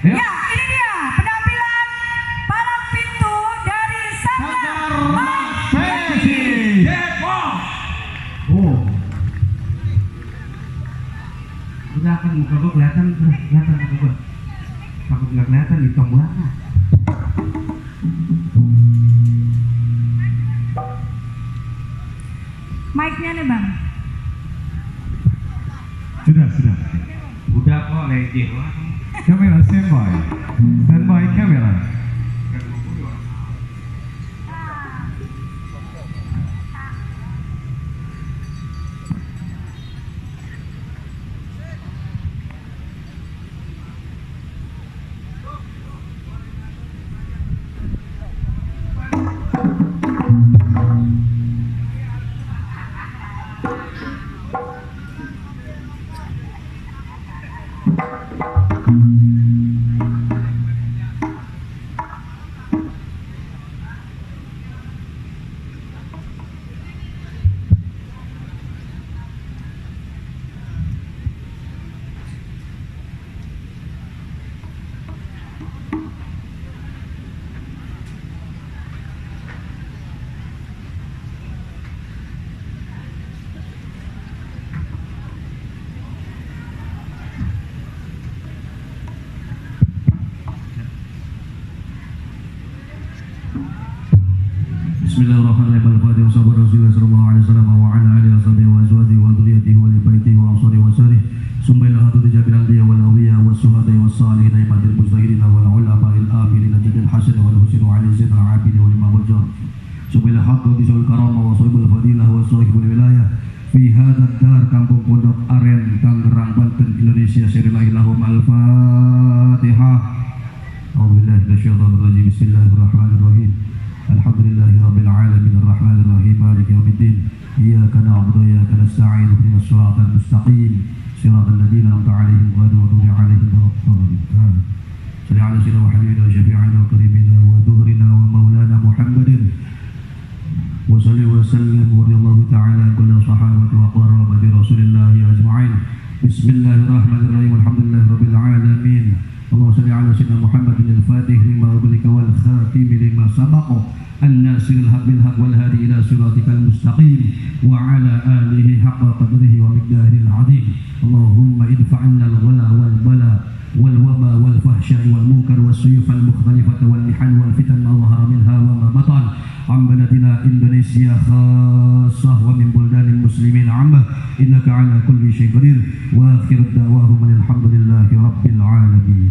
Ya, ini dia penampilan palang pintu dari Sanggar Magpesi Depok. Oh, udah kan muka gue kelihatan muka gue. Takut nggak kelihatan hitam banget. Mic-nya nih bang. Sudah. Udah kok leceh. Kamera standby kamera. Bismillahirrahmanirrahim. Al-Fatihah. Rasulullah sallallahu alaihi wasallam wa ala alihi washabihi wa azwajihi wa dhurriyyatihi wa li baitihi wa ansarihi wa salih. Summa hatu tijabil anbiya wal awliya was suhada was salihin imadil mujtahidin wal ulama al amilin jadil hasan wal husain wa ali zain al abidin wal imam al jar. Summa hatu tijabil karamah wa sahibul fadilah wa sahibul wilayah fi hadzal dar Kampung Pondok Aren Tangerang Banten Indonesia. Syarillahum al-Fatihah. A'udzubillahi minasyaitonir rajim. Bismillahirrahmanirrahim. Alhamdulillahi rabbil alamin arrahmanir rahim maliki yaumiddin iyyaka na'budu wa iyyaka nasta'in ihdinas siratal mustaqim siratal ladzina an'amta 'alaihim ghairil maghdubi 'alaihim waladdallin. Salli 'ala sayyidina wa habibina wa syafi'ina wa qaribina wa dhuhrina wa maulana Muhammadin wa salli wa sallim wa radiyallahu ta'ala an kulli sahabati wa qarabati Rasulillahi ajma'in. Bismillahirrahmanirrahim. Alhamdulillahi rabbil alamin. Allahumma salli ala sayyidina Muhammadin al-Fatih lima ughliqa wal khatim lima sabaqa an-nasir al-haq bil haq wal hadi ila siratikal mustaqim wa ala alihi haqqa qadrihi wa miqdaril azim. Allahumma idfa'na al-ghala wal bala wal waba wal fahsya wal munkar was suyuf al mukhtalifata wal mihal wal fitan ma dhahara minha wa ma batan an baladina Indonesia khassah wa min buldanil muslimin 'amma innaka 'ala kulli syai'in qadir wa akhiru da'wahum alhamdulillahi rabbil alamin.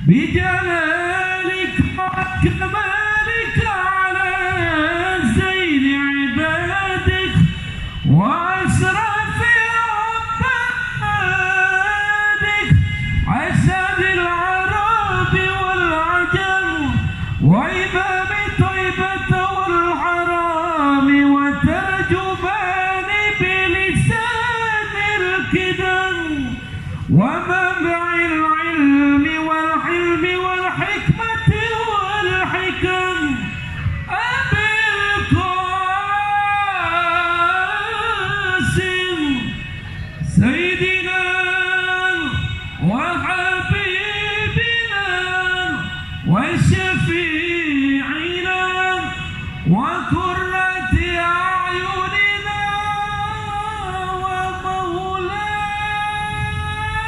بجلالك وكمالك على زين عبادك وأشرف عبادك عساد العرب والعجم وإمام طيبة والحرام وترجمان بلسان الكدم ومنبع العلم والحلم والحكمة والحكم أبي القاسم سيدنا وحبيبنا وشفيعنا وقرة أعيننا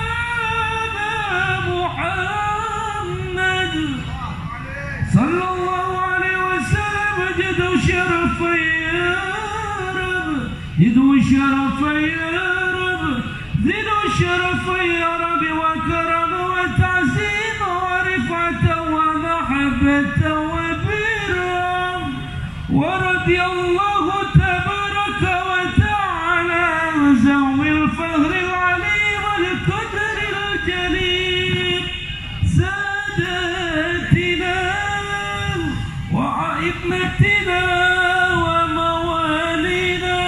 ومولانا محمد صلى الله عليه وسلم. جد وشرف يا رب، جد وشرف يا رب، زد وشرف يا رب وكرم وتعزيم ورفعة ومحبة وبرم. ورضي الله تبارك وتعالى عن ذوي الفخر العلي والقدر الجليل أئمتنا وموالينا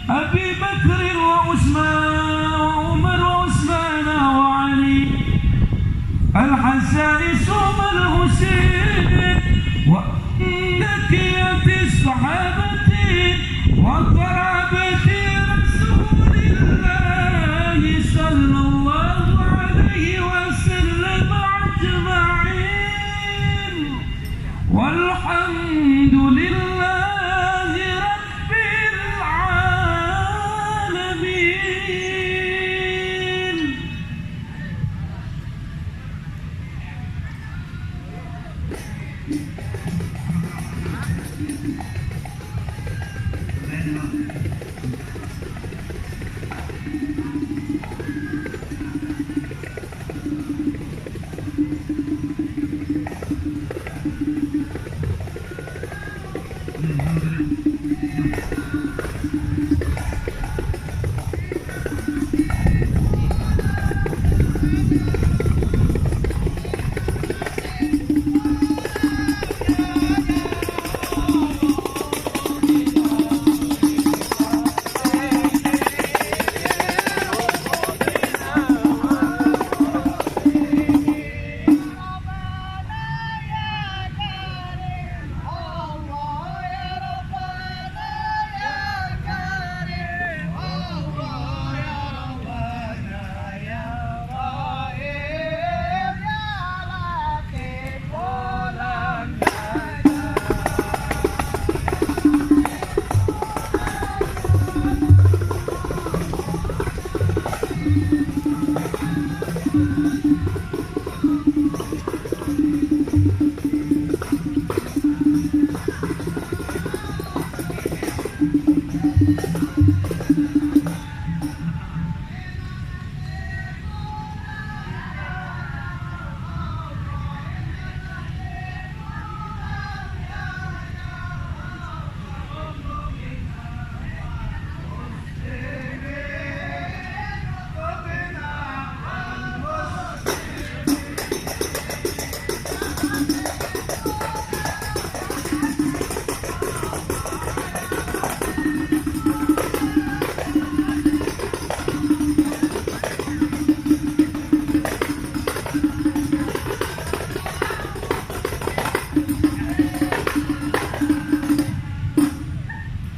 أبي بكر وعمر وعثمان وعلي الحسن ثم الحسين وأندكية الصحابة وقرابة رسول الله صلى الله عليه وسلم أجمعين والحمد لله رب العالمين.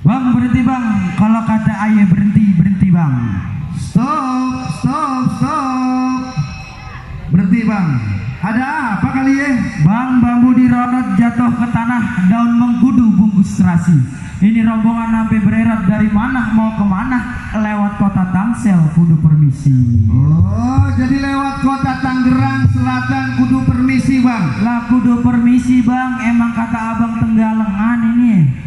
Bang, berhenti bang. Kalau kata ayah berhenti, berhenti bang. Stop. Berhenti bang. Ada apa kali ya? Bang, bambu dironot jatuh ke tanah, daun mengkudu bungkus terasi. Ini rombongan sampai bererat dari mana mau kemana? Lewat kota Tangsel, kudu permisi. Oh, jadi lewat kota Tangerang Selatan kudu permisi bang. Lah kudu permisi bang, emang kata abang Tenggalengan ini.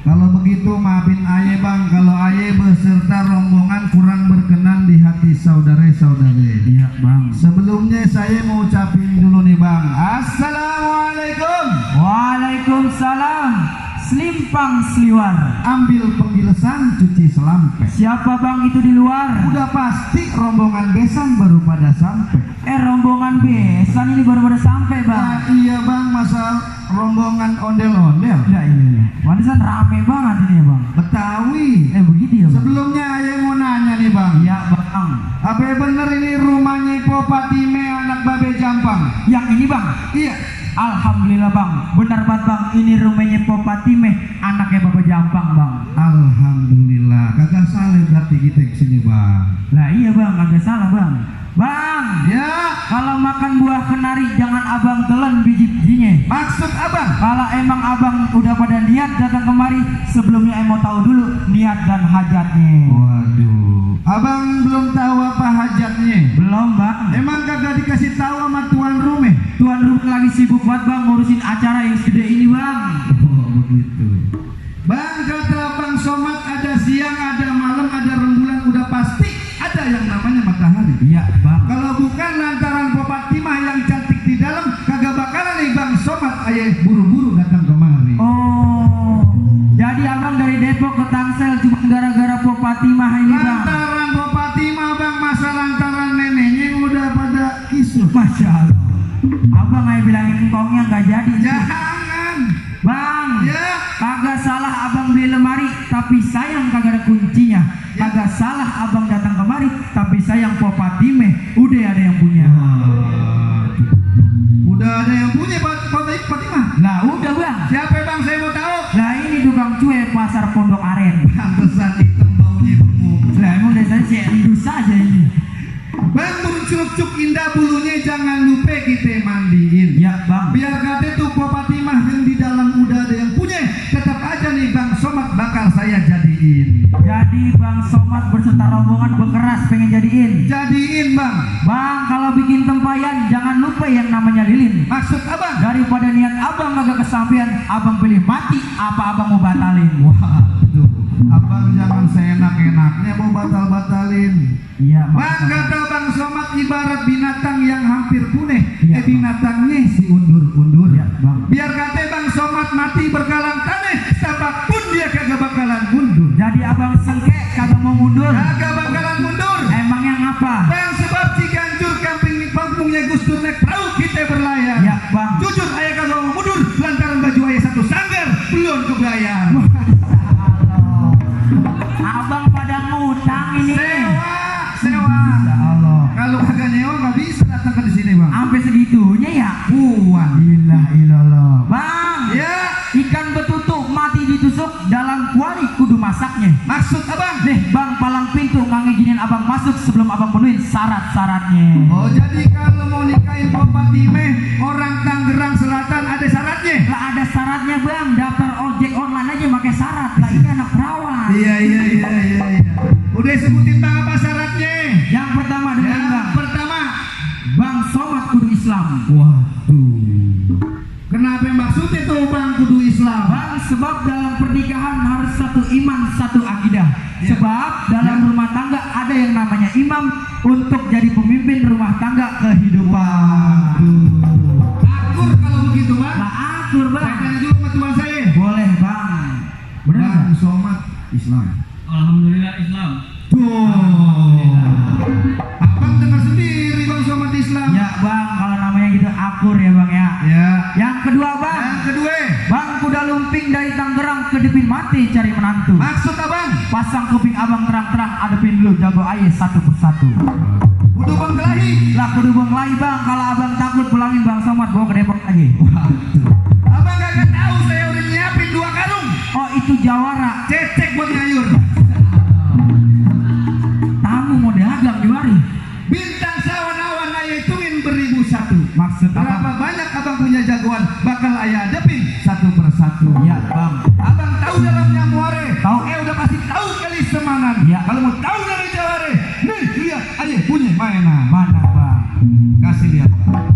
Kalau begitu maafin aye bang, kalau aye beserta rombongan kurang berkenan di hati saudara-saudari. Iya bang. Sebelumnya saya mau ucapin dulu nih bang, Assalamualaikum. Waalaikumsalam. Selimpang seliwar. Ambil penggilesan, cuci selampe. Siapa bang itu di luar? Udah pasti rombongan besan baru pada sampai. Rombongan besan ini baru pada sampai bang. Nah, iya bang, masa rombongan ondel-ondel. Ya iya. Warisan rame banget ini ya bang. Betawi. Begitu ya bang. Sebelumnya aye mau nanya nih bang. Iya bang. Apa bener ini rumahnya Po Patime anak Babe Jampang? Yang ini bang. Iya. Alhamdulillah bang, benar banget bang, ini rumahnya Po Patime, anaknya Bapak Jampang bang. Alhamdulillah, kagak salah berarti kita kesini bang. Lah iya bang, kagak salah bang. Bang, Ya, kalau makan buah kenari jangan abang telan biji-bijinya. maksud abang? Kalau emang abang udah pada niat datang kemari, sebelumnya mau tahu dulu niat dan hajatnya. Waduh, abang belum tahu apa hajatnya? Belum bang. Emang kagak dikasih tahu sama tuan rumah? Tuan rumah lagi sibuk banget bang ngurusin acara yang segede ini bang. Oh begitu. Bang, kata Bang Somad ada siang, ada malam, ada rembulan, udah pasti ada yang namanya matahari. Iya bang. Kalau bukan lantaran Po Fatimah yang cantik di dalam, kagak bakalan nih Bang Somad ayah buru-buru datang kemari. Oh, jadi abang dari Depok ke Tangsel cuma gara-gara Po Fatimah ini bang. Lantaran Po Fatimah bang, masa lantaran neneknya udah pada kisruh. Masya Allah. Abang aja bilangin engkongnya nggak jadi. Jangan. Bang, curug-curug indah bulunya jangan lupa kita mandiin. Ya bang. Biar kata tuh Po Fatimah yang di dalam udah ada yang punya, tetap aja nih Bang Somad bakal saya jadiin. Jadi Bang Somad berserta rombongan berkeras pengen jadiin. Jadiin Bang. Bang kalau bikin tempayan jangan lupa yang namanya lilin. Maksud abang? Daripada niat abang agak kesampean, abang pilih mati apa abang mau batalin? Wah, tuh. Abang jangan seenak-enaknya mau batal-batalin. Iya. Bang kata Bang Somad ibarat binatang yang hampir punah. Iya, Bang. Binatangnya si undur-undur. Iya, Bang. Biar kata Bang Somad mati berkalang tanah, setapak pun dia kagak bakalan mundur. Jadi abang sengke kagak mau mundur. Kagak bakalan mundur. Emang yang apa? Bang sebab Ciganjur kampungnya Gus Dur naik perahu kita berlayar. Ya Bang. Jujur ayah kagak mau mundur lantaran baju ayah satu sanggar belum kebayar. Abang pada ngutang ini. Sewa. Ya Allah. Kalau kagak nyewa nggak bisa datang ke sini Bang. Sampai segitunya ya. Puan. Ilah ilallah. Bang. Ya. Ikan betutu mati ditusuk dalam kuali kudu masaknya. Maksud abang? Nih Bang palang pintu nggak ngizinin abang masuk sebelum abang penuhin syarat-syaratnya. Oh jadi kalau mau nikahin Po Fatimah orang Tangerang Selatan ada syaratnya? Lah ada syaratnya Bang. Daftar ojek online aja pakai syarat. Lah ini anak perawan. Iya. Udah sebutin Bang apa syaratnya? Yang pertama dengerin Yang Bang. pertama. Bang Somad kudu Islam. Waduh. Kenapa maksudnya tuh Bang kudu Islam? Bang sebab dalam pernikahan harus satu iman satu akidah. Ya. Sebab dalam Ya. rumah tangga ada yang namanya imam untuk jadi pemimpin rumah tangga kehidupan. Akur kalau begitu Bang. Nah akur Saya Bang. tanya dulu sama tuan saya. Boleh Bang. Benar Bang nggak? Somad Islam. Alhamdulillah Islam. Tuh. Abang dengar sendiri Bang Somad Islam. Ya Bang kalau namanya gitu akur ya Bang ya. Ya. Yang kedua Bang. Yang kedua. Bang kuda lumping dari Tangerang ke Depin mati cari menantu. Maksud abang? Pasang kuping abang terang-terang adepin dulu jago aye satu persatu. Kudu Bang kelahi. Lah kudu bang lain Bang kalau abang takut pulangin Bang Somad bawa ke Depok lagi. Abang kagak tahu saya udah nyiapin 2 karung. Oh itu jawara. Cecek buat ngayur. Tamu mau dagang di mari. Bintang sawan-awan ayah hitungin beribu satu. Maksud Berapa apa? banyak abang punya jagoan bakal ayah hadapin satu persatu. Ya Bang. Abang tahu dalamnya muare. Tahu. Udah pasti tahu kali semanan. Ya. Kalau mau tahu dari jaware, nih lihat ayah punya mainan. Mana Bang? Kasih lihat Bang.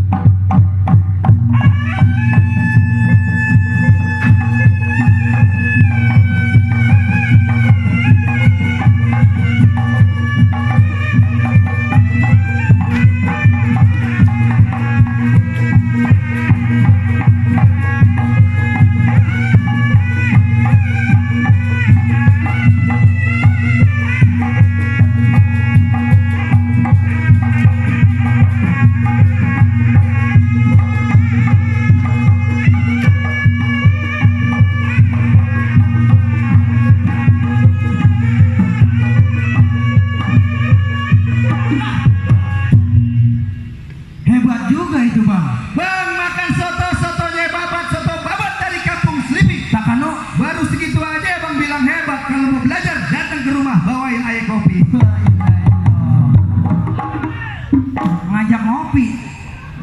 Hebat juga itu Bang. Bang makan soto-sotonya babat dari kampung Slipi. Takano. Baru segitu aja abang bilang hebat. Kalau mau belajar datang ke rumah bawain ayah kopi. Ngajak ngopi.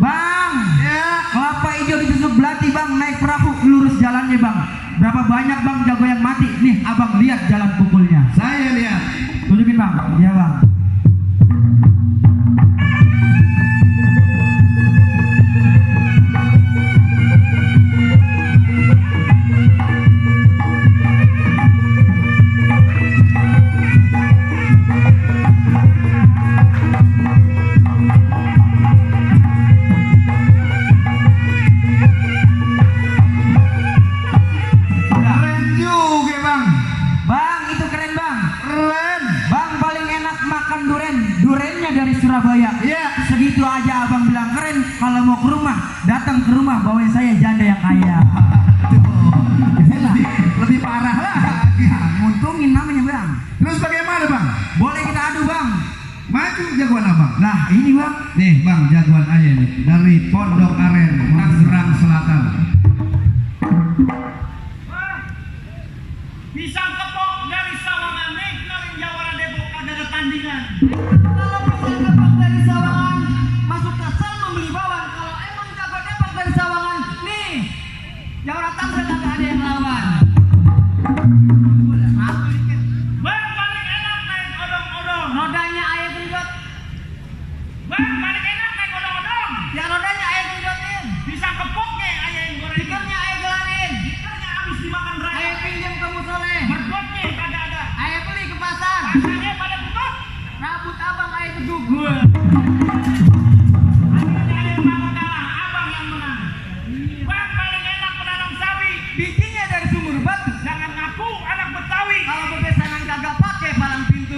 Bang. Ya. Kelapa hijau ditusuk belati Bang naik perahu lurus jalannya Bang. Berapa banyak Bang jago yang mati? Nih abang lihat jalan pukulnya. Saya lihat. Tunjukin Bang. Iya Bang. Keren juga Bang. Bang itu keren Bang. Keren. Bang paling enak makan duren. Durennya dari Surabaya. Iya. Segitu aja abang bilang keren. Kalau mau ke rumah datang ke rumah bawain saya janda yang kaya. Lebih parah lah. Nguntungin namanya Bang. Terus bagaimana Bang? Boleh kita adu Bang. Maju jagoan abang. Nah ini Bang. Nih Bang jagoan ayah nih dari Pondok Aren, Tangerang Selatan. Pisang kepok dari Sawangan, kenalin Jawara Depok ada tandingan. Kalau pisang kepok dari Sawangan kagak ada yang lawan. Bang paling enak naik odong-odong. Rodanya ayah genjot. Bang paling enak naik odong-odong. Yang rodanya ayah genjotin. Bisa kepoknya ayah yang goreng. Tikernya ayah gelanin. Ikannya habis dimakan raya. Ayah pinjam ke musoleh. Berbotnya kagak ada. Ayah beli ke pasar. Rasanya pada tutup. Rambut abang ayah teguk. Akhirnya ayah mau kalah. Abang yang menang. Bang paling enak menanam sawi. Bijinya dari sumur batu. Jangan ngaku anak Betawi. Kalau bebesanan kagak pakai palang pintu.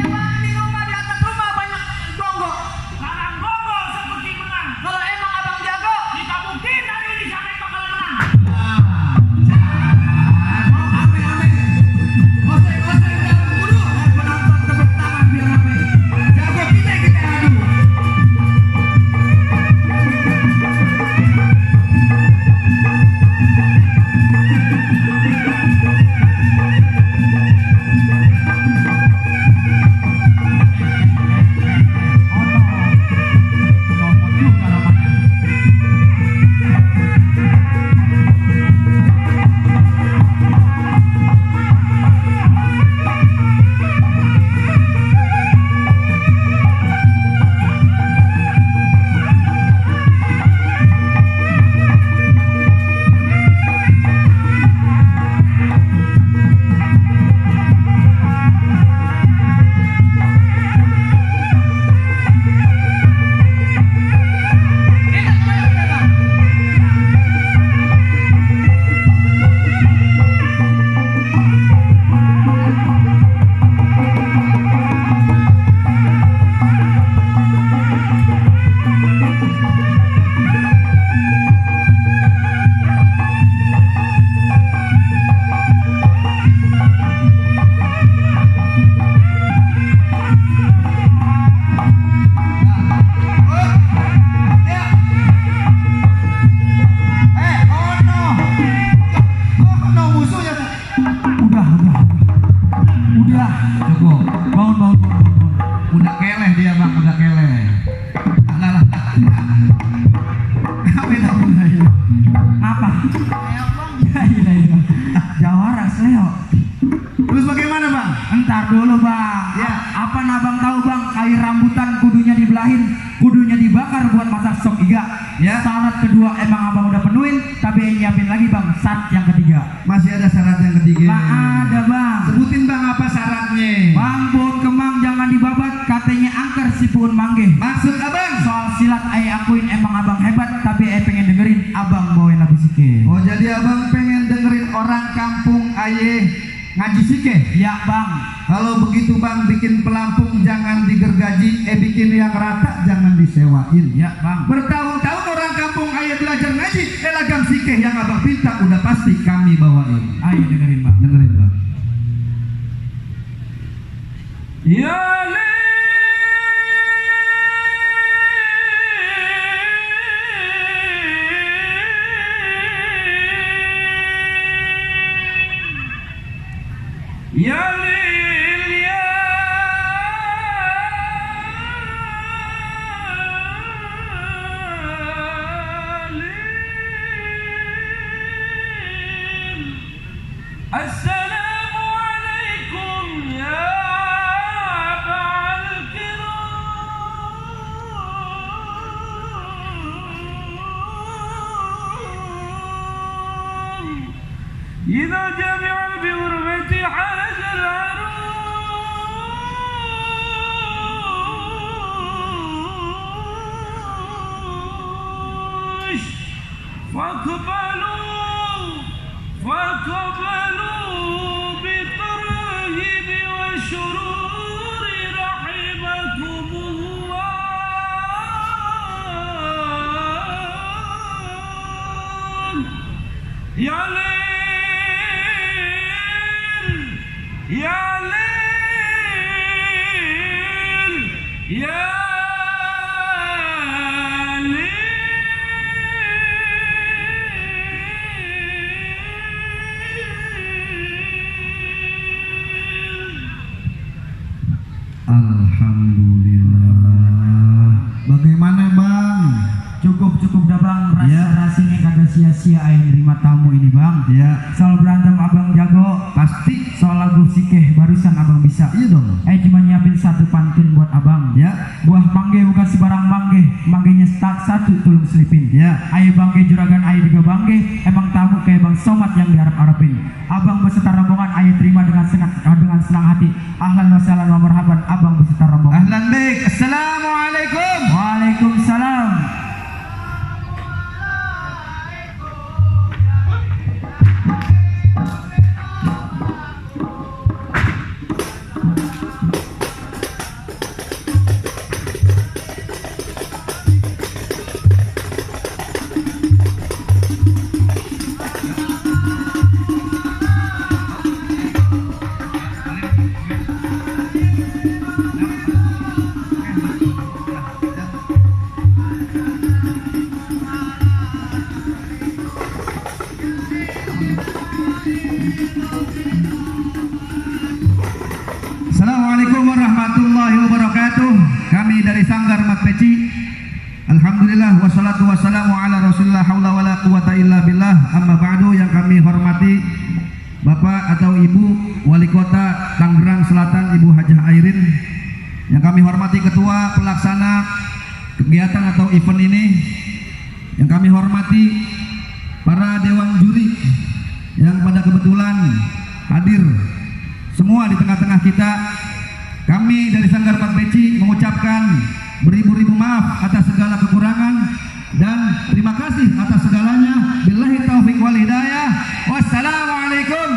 Bang di rumah di atas rumah banyak gonggok. Sarang gonggol seperti menang. Kalau emang abang jago, Kita buktiin hari ini siapa yang bakal menang. Penonton tepuk tangan biar rame. Jago kita adu. Udah, cukup. Bangun. Udah keleh dia bang, udah keleh. Lah. Apa itu? apa? Ya iya. Jawaras Leo. Terus bagaimana bang? Entar dulu bang. Ya. Apa abang tahu bang? Kayu rambutan kudunya dibelahin, kudunya dibakar buat masak sop iga. Ya. Syarat kedua emang abang udah penuhin, tapi yang nyiapin lagi bang syarat yang ketiga. Masih ada syarat yang ketiga. Lah ada bang. Sebutin bang apa syaratnya? Bang pohon kemang jangan dibabat, katanya angker si pohon mangge. Maksud abang? Soal silat ayah akuin emang abang hebat, tapi ayah pengen dengerin abang bawain lagu sike. Oh jadi abang pengen dengerin orang kampung aye ngaji sike? Ya bang. Kalau begitu bang bikin pelampung jangan digergaji, bikin yang rata jangan disewain. Ya bang. Bertahun-tahun orang kampung aye belajar ngaji, lagam sike yang abang pinta udah pasti kami bawain. Ayo dengerin bang. Dengerin bang. Ya Ya lil ya lil Assalamu alaikum ya ba'al kiram إذا جمع بغربة حرج العروش فاقبلوا بالترهيب والشرور رحمكم الله يا Ya lil Ya lil Alhamdulillah. Bagaimana bang? Cukup dah bang. Ya. Rasinya ada sia-sia ayah nerima tamu ini bang. Ya, Soal berantem abang jago, pasti. soal lagu sikeh barusan abang bisa. Iya dong. Cuma nyiapin satu pantun buat abang. Ya, Buah mangge bukan sebarang mangge, manggenya start satu tulung selipin. ya. Ayo bangge juragan ayo juga bangge, emang tamu kayak bang Somad yang diharap-harapin. Abang beserta rombongan ayo terima dengan senang hati. Ahlan wa sahlan wa marhaban abang beserta rombongan. Ahlan baik. Assalamualaikum. Waalaikumsalam. Assalamualaikum warahmatullahi wabarakatuh. Kami dari Sanggar Mat Peci. Alhamdulillah wassalatu wassalamu ala Rasulillah haula wala quwata illa billah. Amma ba'du, yang kami hormati Bapak atau Ibu Wali Kota Tangerang Selatan Ibu Hajah Airin, yang kami hormati Ketua Pelaksana kegiatan atau event ini, yang kami hormati para dewan juri yang pada kebetulan hadir semua di tengah-tengah kita. Kami dari Sanggar Mat Peci mengucapkan beribu-ribu maaf atas segala kekurangan dan terima kasih atas segalanya. Billahi taufiq wal hidayah. Wassalamualaikum